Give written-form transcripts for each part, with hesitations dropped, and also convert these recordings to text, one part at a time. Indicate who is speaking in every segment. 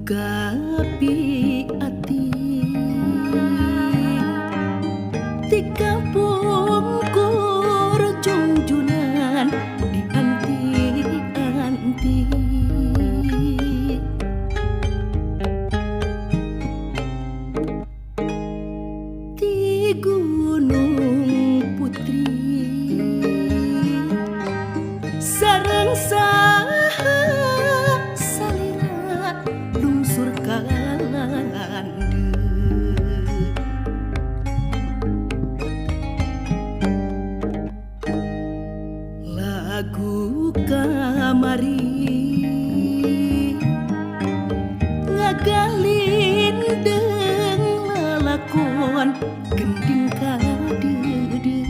Speaker 1: Kapi ati ti kapungkur jungjunan di anti-anti ti Gunung Putri sareng saha salira lungsur kalandeut lagu kamari ngagalindeng lalakon gending kadeudeuh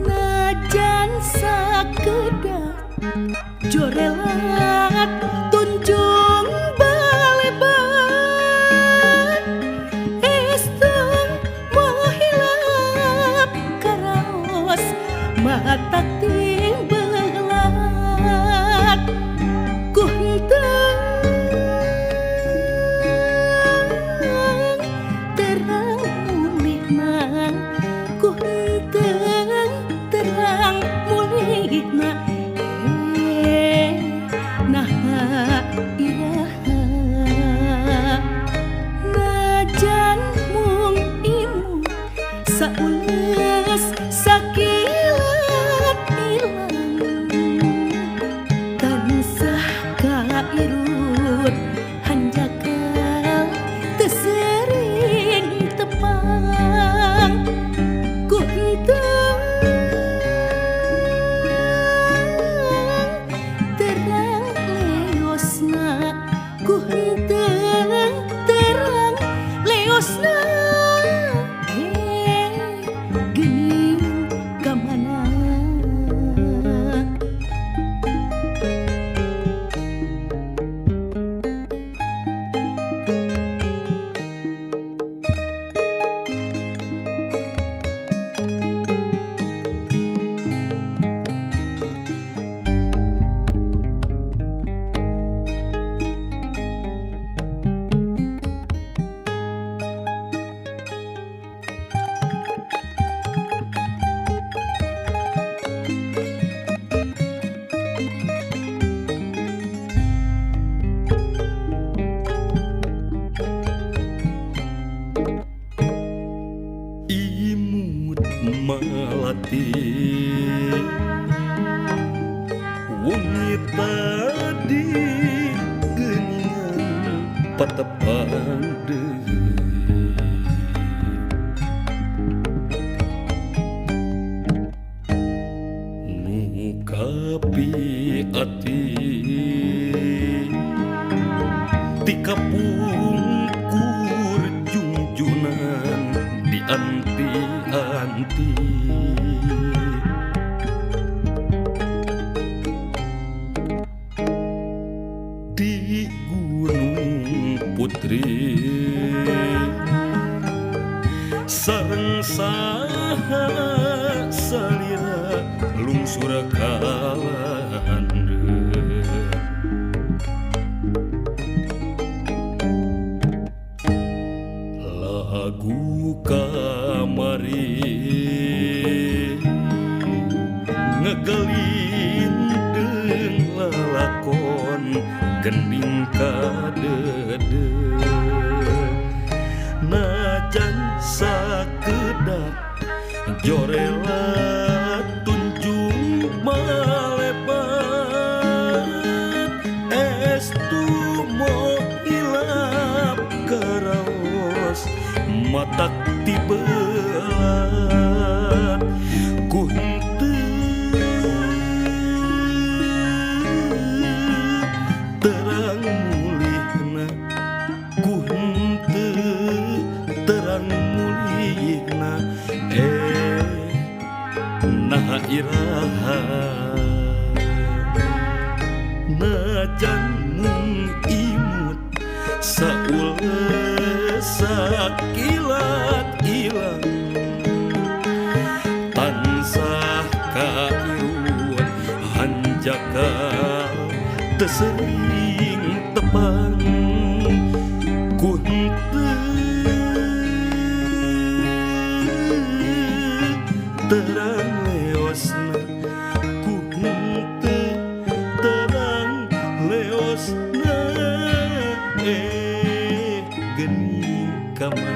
Speaker 1: najan sakedap jorelat tunjung balebat estu moal hilap karaos matak timbelat ku henteu terang mulihna ku henteu terang mulihna naha iraha najan mung imut sauleus sakilat ilang tansah kairut hanjakal teu sering tepang ku henteu terang leosna ku henteu terang leosna geuning ka mana.
Speaker 2: Imut malati wengi tadi geuningan patepang deui nu kapi ati ti kapungkur jungjunan di anti-anti di Gunung Putri sareng saha salira lungsur kalandeut lagu kamari ngegelindeng lalakon gending kadeudeuh najan sakedap jorelat tunjung malebat estu moal hilap karaos matak tibelat ku henteu terang mulihna ku henteu terang mulihna naha iraha najan mung imut sauleus sakilat ilang tansah kairut hanjakal teu sering. Ka mana?